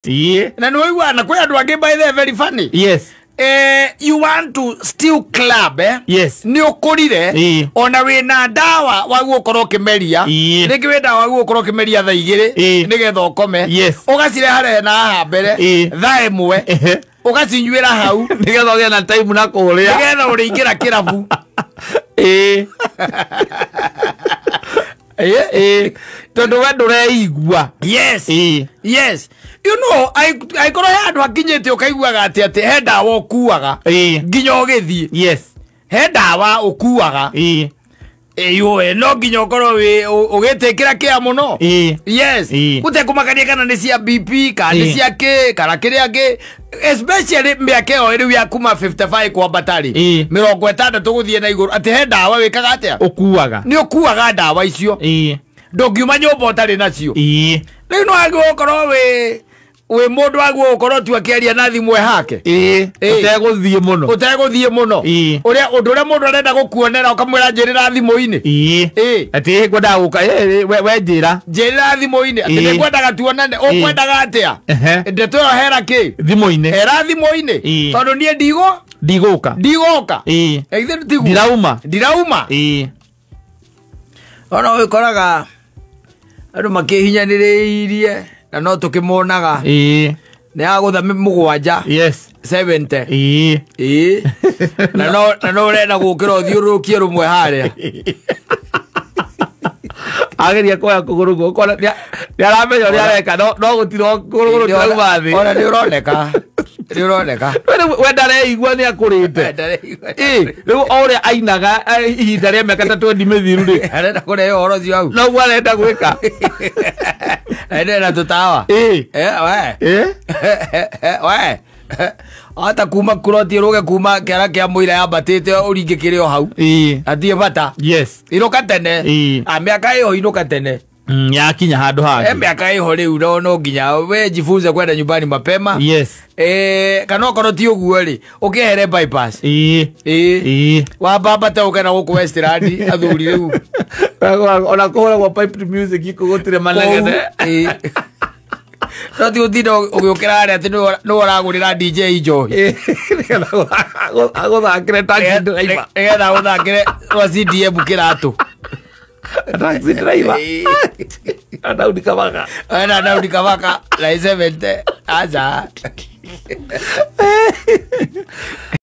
Na nĩ waigua na kwĩ andũ angĩ, by the way, very funny. You want to still club, eh? Yes. Nĩ ũkũrire. Ona wĩna ndawa waguo ũkorwo ũkĩmeria. Rĩngĩ wĩ ndawa waguo ũkorwo ũkĩmeria thaa 2 nĩgetha ũkome. Ũgacireharehe na haha mbere thaa 1, ũgacinyuĩra hau. Nĩgetha ũgĩe na time na kũrĩa. Nĩgetha ũrĩingĩra kĩrabu. Ĩĩ, tondũ we ndũreigua. Yes. Yes, angĩkorwo he andũ akinyĩte ũkaiguaga atĩ he ndawa ũkuaga nginya ũgĩthiĩ. He ndawa ũkuaga. Ĩyũe no nginya ũkorwo wĩ ũgĩtĩkĩra kĩa mũno. Yes. Gũtekũmakania kana nĩ cia BP kana nĩ cia kĩ kana kĩrĩa kĩ, especially mĩaka ĩyo rĩu ya kuma 55 kwambata rĩ, 60 gũthiĩ na igũrũ, atĩ he ndawa wĩkaga atĩa? Ũkuaga. Nĩ ũkuaga ndawa icio. Ndũngiuma nyũmba ũtarĩ nacio. Rĩu no wagĩrĩirwo gũkorwo wĩ mũndũ wagĩrĩirwo gũkorwo tu akĩaria na thimũ hake. Ũtegũthiĩ mũno. Ũtegũthiĩ mũno. Ũrĩa ũndũ ũrĩa mũndũ arenda gũkuonera ũkamwĩra njĩrĩra thimũ-inĩ. Atĩ ngwendaga gũka we njĩra. Njĩrĩra thimũ-inĩ atĩ nĩ ngwendaga tuonane, ũkwendaga atĩa? Ndeto ĩyo hera kĩ? Thimũ-inĩ. Hera thimũ-inĩ. Tondũ niĩ ndigo Ndigũka. Ndigũka. Ithe tiguo? Ndirauma. Ndirauma. Ona ũgĩkoraga andũ makĩhinyanĩrĩirie na no tũkĩmonaga nĩ agũtha 7. 70. Ĩĩ, na no ũrenda gũkĩra ũthiũrũrũkie rũmwe harĩa. Ageria kuoya kũgũrũ guoko nĩ aramenya ũrĩa areka, no gũtirĩ kũgũrũ kũrauma thĩ. Ona nĩ ũroneka, nĩ ũroneka. We ndareigua nĩ akũrĩte. Ĩĩ, rĩu o ũrĩa ainaga ihinda rĩa mĩaka ta 20 mĩthiru rĩ, arenda kũrehe ũhoro ũcio hau. Noguo arenda gwĩka. Arenda tũtawa. Eh, we. We ata kuma kuroti ruge kuma kĩara kĩa mũira yambatĩte ũringe kĩrĩ o hau. Atie bata. Inũka tene. A mĩaka ĩyo inũka tene. Yakinya handũ hangĩ. Mĩaka ĩho rĩu no nginya we jifunze kwenda nyumbani mapema. Kana okorwo ti ũguo rĩ, ũkĩehere bypass. Ĩĩ. Wambambate ũke na gũkũ Westland athuri rĩu. Ona kũhũragwo pipe music kũ gũtirĩ manegene. Ĩĩ. No ti gũtinda ũgĩũkĩra harĩa atĩ nĩwe ũragũrĩra DJ njohi. Nĩgetha agũthakĩre taxi driver. Nĩgetha agũthakĩre rwa CDM kĩratũ. Taxi driver. Daudi Kabaka. Ena Daudi Kabaka na 70 aca.